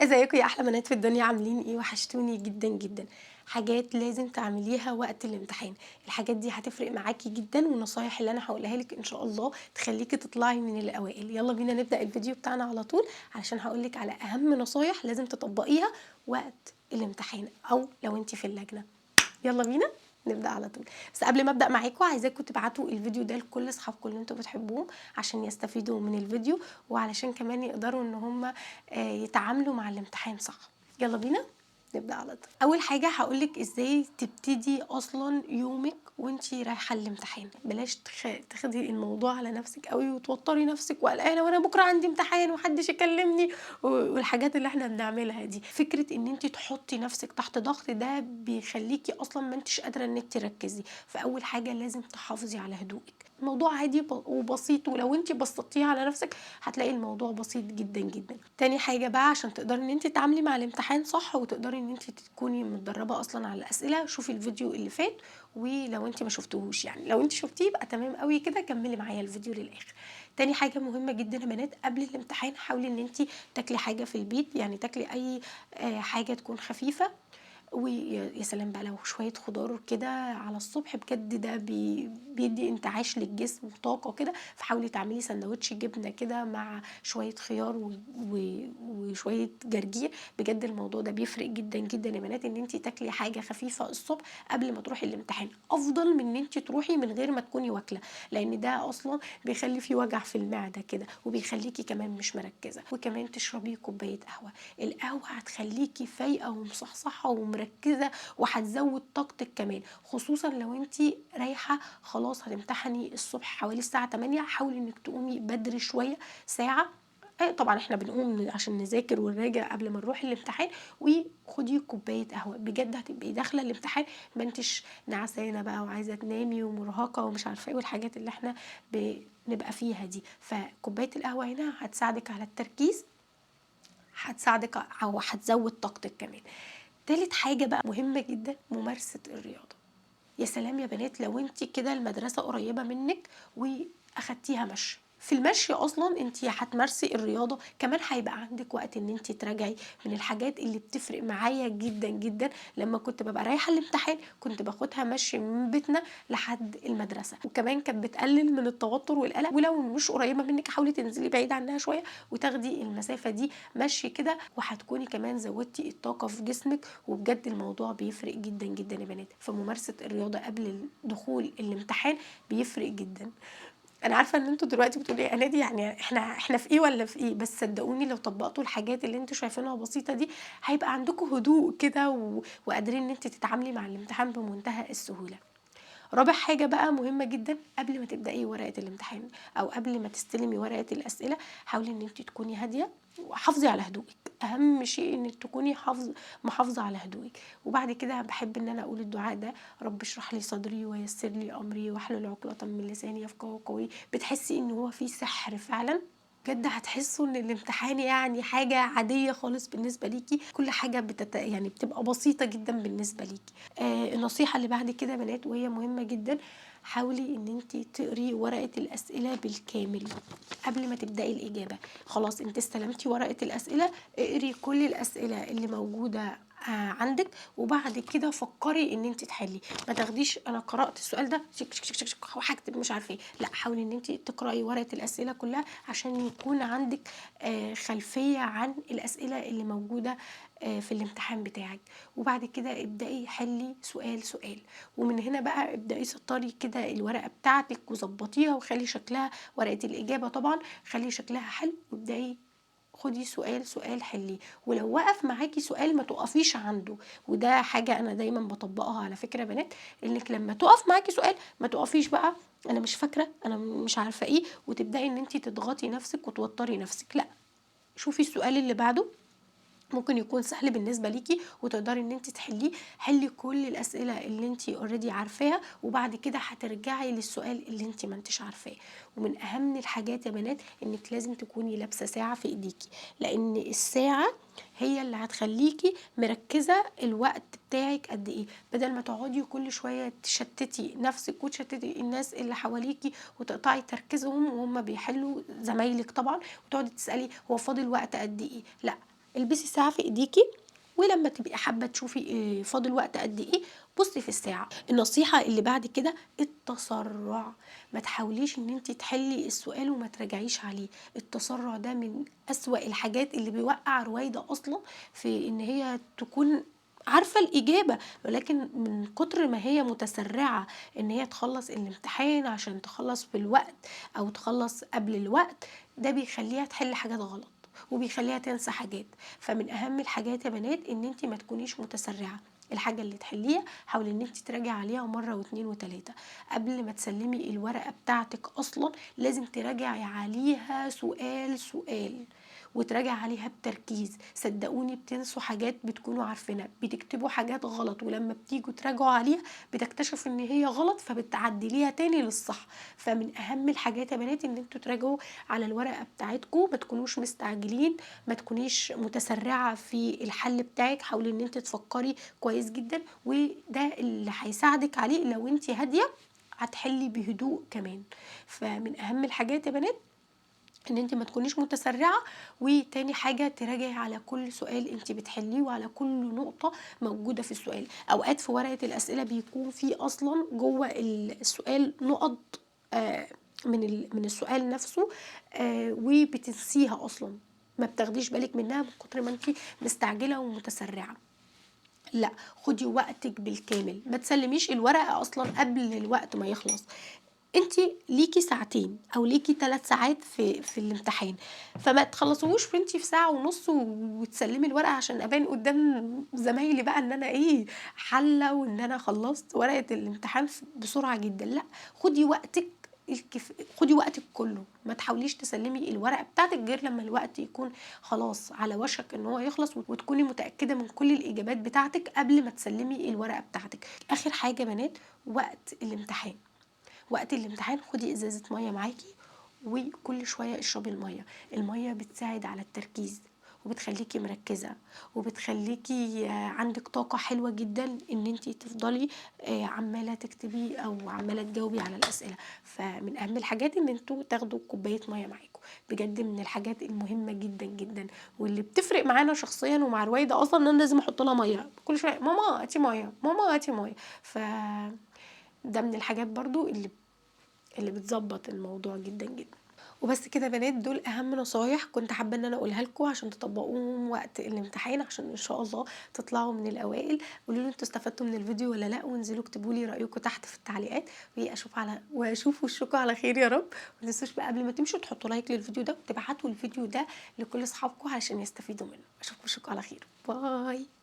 ازيكم يا احلى بنات في الدنيا؟ عاملين ايه؟ وحشتوني جدا جدا. حاجات لازم تعمليها وقت الامتحان، الحاجات دي هتفرق معاكي جدا، والنصايح اللي انا هقولها لك ان شاء الله تخليكي تطلعي من الاوائل. يلا بينا نبدا الفيديو بتاعنا على طول، علشان هقولك على اهم نصايح لازم تطبقيها وقت الامتحان او لو انت في اللجنة. يلا بينا نبدا على طول. بس قبل ما ابدا معاكم عايزاكم تبعتوا الفيديو ده لكل اصحابكم اللي انتوا بتحبوهم عشان يستفيدوا من الفيديو، وعلشان كمان يقدروا ان هم يتعاملوا مع الامتحان صح. يلا بينا نبدا على طول. اول حاجة هقولك ازاي تبتدي اصلا يومك وانتي رايحة الامتحان. بلاش تاخدي الموضوع على نفسك قوي وتوتري نفسك وقلقانه وانا بكره عندي امتحان ومحدش يكلمني والحاجات اللي احنا بنعملها دي. فكرة ان انتي تحطي نفسك تحت ضغط ده بيخليكي اصلا ما انتش قادرة ان انتي تركزي. فاول حاجة لازم تحافظي على هدوءك. الموضوع عادي وبسيط، ولو انتي بسطتيه على نفسك هتلاقي الموضوع بسيط جدا جدا. تاني حاجة بقى عشان تقدري ان انتي تتعاملي مع الامتحان صح وتقدري ان انتي تكوني متدربه اصلا على الاسئلة، شوفي الفيديو اللي فات، ولو انتي ما شفتوهوش، يعني لو انتي شفتيه يبقى تمام قوي كده، كملي معايا الفيديو للاخر. تاني حاجة مهمة جدا يا بنات، قبل الامتحان حاولي ان انتي تاكلي حاجة في البيت، يعني تاكلي اي حاجة تكون خفيفة، ويا سلام بقى لو شوية خضار كده على الصبح، بجد ده بيدي انتعاش للجسم وطاقة كده. فحاولي تعملي سندوتش جبنه كده مع شوية خيار وشوية جرجير، بجد الموضوع ده بيفرق جدا جدا يا بنات. ان انتي تاكلي حاجة خفيفة الصبح قبل ما تروحي الامتحان افضل من ان انتي تروحي من غير ما تكوني واكله، لان ده اصلا بيخلي في وجع في المعدة كده وبيخليكي كمان مش مركزه. وكمان تشربي كوباية قهوة، القهوة هتخليكي فايقه ومصحصحه ومركزه وهتزود طاقتك كمان، خصوصا لو انتي رايحة خلاص هتمتحني الصبح حوالي الساعة 8. حاولي انك تقومي بدري شوية ساعة، طبعا احنا بنقوم عشان نذاكر ونراجع قبل ما نروح الامتحان، وخدي كوباية قهوة، بجد هتبقي داخله الامتحان ما انتش نعسانه بقى وعايزه تنامي ومرهقه ومش عارفه ايه والحاجات اللي احنا بنبقى فيها دي. فكوبايه القهوة هنا هتساعدك على التركيز، هتساعدك او هتزود طاقتك كمان. تالت حاجة بقى مهمة جدا، ممارسة الرياضة. يا سلام يا بنات لو انتي كده المدرسة قريبة منك واخدتيها مشي، في المشي اصلا انتي هتمارسي الرياضة، كمان هيبقى عندك وقت ان انتي تراجعي. من الحاجات اللي بتفرق معايا جدا جدا لما كنت ببقى رايحة الامتحان كنت باخدها مشي من بيتنا لحد المدرسة، وكمان كانت بتقلل من التوتر والقلق. ولو مش قريبة منك حاولي تنزلي بعيد عنها شوية وتاخدي المسافة دي مشي كده، وهتكوني كمان زودتي الطاقة في جسمك، وبجد الموضوع بيفرق جدا جدا يا بنات. فممارسة الرياضة قبل دخول الامتحان بيفرق جدا. انا عارفه ان انتوا دلوقتي بتقولوا يا نادي يعني احنا في ايه ولا في ايه، بس صدقوني لو طبقتوا الحاجات اللي انتوا شايفينها بسيطة دي هيبقى عندكم هدوء كده وقادرين ان انتوا تتعاملي مع الامتحان بمنتهى السهولة. رابع حاجة بقى مهمة جدا، قبل ما تبداي ورقة الامتحان او قبل ما تستلمي ورقة الاسئلة حاولي ان انت تكوني هادية وحافظي على هدوءك. اهم شيء انك تكوني محافظة على هدوءك. وبعد كده بحب ان انا اقول الدعاء ده، رب اشرح لي صدري ويسر لي امري واحلل عقدة من لساني يفقهوا قولي. بتحسي ان هو في سحر فعلا، بجد هتحسوا ان الامتحان يعني حاجة عادية خالص بالنسبة ليكي، كل حاجة يعني بتبقى بسيطة جدا بالنسبة ليكي. النصيحة اللي بعد كده يا بنات وهي مهمة جدا، حاولي ان انتي تقري ورقة الاسئلة بالكامل قبل ما تبداي الاجابة. خلاص انت استلمتي ورقة الاسئلة، اقري كل الاسئلة اللي موجودة عندك، وبعد كده فكري ان انت تحلي. ما تاخديش انا قرات السؤال ده شك شك شك شك وهكتب مش عارفه ايه، لا حاولي ان انت تقراي ورقة الاسئلة كلها عشان يكون عندك خلفية عن الاسئلة اللي موجودة في الامتحان بتاعك. وبعد كده ابداي حلي سؤال سؤال، ومن هنا بقى ابداي سطري كده الورقة بتاعتك وظبطيها وخلي شكلها ورقة الاجابة طبعا خلي شكلها حلو، وابداي خدي سؤال سؤال حليه. ولو وقف معاكي سؤال ما تقفيش عنده، وده حاجة أنا دايما بطبقها على فكرة يا بنات، إنك لما تقف معاكي سؤال ما تقفيش بقى أنا مش فاكرة أنا مش عارفة إيه، وتبدأي إن أنتي تضغطي نفسك وتوتري نفسك. لا، شوفي السؤال اللي بعده ممكن يكون سهل بالنسبة ليكي وتقدري ان انت تحلية. حلي كل الاسئلة اللي انت already عارفاها، وبعد كده هترجعي للسؤال اللي انت ما انتش عارفاه. ومن اهم الحاجات يا بنات انك لازم تكوني لابسه ساعة في ايديكي، لان الساعة هي اللي هتخليكي مركزه الوقت بتاعك قد ايه، بدل ما تقعدي كل شوية تشتتي نفسك وتشتتي الناس اللي حواليكي وتقطعي تركيزهم وهم بيحلوا زمايلك طبعا، وتقعدي تسالي هو فاضل وقت قد ايه. لا، البسي ساعة في ايديكي، ولما تبقي حابة تشوفي فاضل وقت قد ايه بصي في الساعة. النصيحة اللي بعد كده التسرع، ما تحاوليش ان انت تحلي السؤال وما تراجعيش عليه. التسرع ده من اسوأ الحاجات اللي بيوقع رويدة اصلا في ان هي تكون عارفة الإجابة، ولكن من كتر ما هي متسرعة إن هي تخلص الامتحان عشان تخلص في الوقت أو تخلص قبل الوقت، ده بيخليها تحل حاجات غلط وبيخليها تنسى حاجات. فمن أهم الحاجات يا بنات إن انتي ما تكونيش متسرعة، الحاجة اللي تحليها حاولي إن انتي تراجعي عليها مرة واتنين وتلاتة قبل ما تسلمي الورقة بتاعتك. أصلا لازم تراجعي عليها سؤال سؤال وتراجع عليها بتركيز. صدقوني بتنسوا حاجات بتكونوا عارفينها، بتكتبوا حاجات غلط، ولما بتيجوا تراجعوا عليها بتكتشفوا ان هي غلط فبتعدليها تاني للصح. فمن اهم الحاجات يا بنات ان انتوا تراجعوا على الورقة بتاعتكم، ما تكونوش مستعجلين، ما تكونيش متسرعة في الحل بتاعك، حاولي ان انت تفكري كويس جدا، وده اللي هيساعدك عليه. لو انت هادية هتحلي بهدوء كمان. فمن اهم الحاجات يا بنات ان انت ما تكونيش متسرعه، وتاني حاجة تراجعي على كل سؤال انت بتحليه وعلى كل نقطة موجودة في السؤال. اوقات في ورقة الاسئلة بيكون في اصلا جوه السؤال نقط من السؤال نفسه، وبتنسيها اصلا، ما بتاخديش بالك منها من كتر ما انت مستعجلة ومتسرعه. لا، خدي وقتك بالكامل، ما تسلميش الورقة اصلا قبل الوقت ما يخلص. انتي ليكي ساعتين او ليكي 3 ساعات في الامتحان، فما تخلصوش وانتي في ساعة ونص وتسلمي الورقة عشان ابان قدام زمايلي بقى ان انا ايه حلة وان انا خلصت ورقة الامتحان بسرعة جدا. لا، خدي وقتك خدي وقتك كله، ما تحاوليش تسلمي الورقة بتاعتك غير لما الوقت يكون خلاص على وشك ان هو يخلص، وتكوني متأكدة من كل الإجابات بتاعتك قبل ما تسلمي الورقة بتاعتك. آخر حاجة بنات، وقت الامتحان. وقت الامتحان خدي ازازة مية معاكي وكل شوية اشربي المية. المية بتساعد على التركيز وبتخليكي مركزة وبتخليكي عندك طاقة حلوة جدا ان انتي تفضلي عمالة تكتبي او عمالة تجاوبي على الاسئلة. فمن اهم الحاجات ان انتوا تاخدوا كوباية مية معاكم، بجد من الحاجات المهمة جدا جدا واللي بتفرق معانا شخصيا ومع رويدة اصلا، ان انا لازم احط لها مية كل شوية، ماما هاتي مية، ماما هاتي مية. ف ده من الحاجات برضو اللي بتظبط الموضوع جدا جدا. وبس كده يا بنات، دول اهم نصايح كنت حابة ان انا اقولها لكم عشان تطبقوهم وقت الامتحان، عشان ان شاء الله تطلعوا من الاوائل. قولوا لي انتوا استفدتوا من الفيديو ولا لا، وانزلوا اكتبوا لي رايكم تحت في التعليقات، واشوف وشكم على خير يا رب. ما تنسوش بقى قبل ما تمشوا تحطوا like للفيديو ده وتبعتوا الفيديو ده لكل اصحابكم عشان يستفيدوا منه. اشوف وشكم على خير، bye.